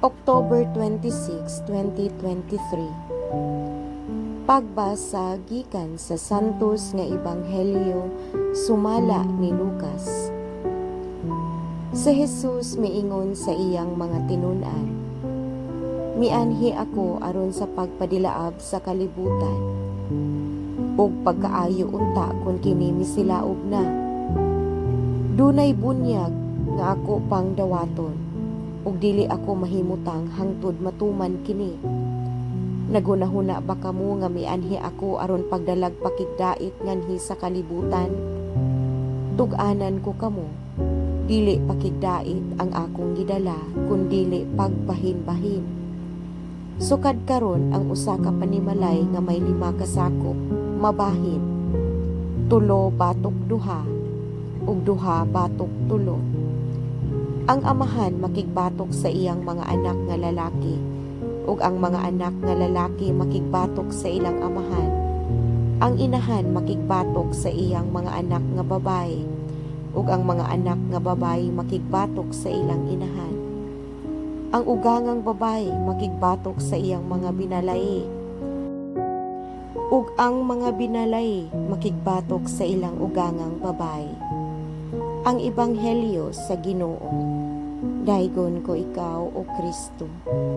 October 26, 2023. Pagbasa gikan sa Santos nga Ebanghelyo sumala ni Lucas. Si Jesus miingon sa iyang mga tinun-an, "Mianhi ako aron sa pagpadilaab sa kalibutan. Ug pagkaayo unta kon kini misilaob na. Dunay bunyag nga ako pang dawaton, ug dili ako mahimutang hangtod matuman kini. Naghunahuna ba kamo nga mianhi ako aron pagdalag pakigdait nganhi sa kalibutan? Tug-anan ko kamo, dili pakigdait ang akong gidala kundili pagbahin-bahin. Sukad karon ang usa ka panimalay nga may lima ka sakop mabahin, tulo batok duha ug duha batok tulo. Ang amahan makigbatok sa iyang mga anak nga lalaki ug ang mga anak nga lalaki makigbatok sa ilang amahan. Ang inahan makigbatok sa iyang mga anak nga babaye ug ang mga anak nga babaye makigbatok sa ilang inahan. Ang ugangang babaye makigbatok sa iyang mga binalay ug ang mga binalay makigbatok sa ilang ugangang babaye." Ang Ebanghelyo sa Ginoo. Daygon ko ikaw, O Kristo.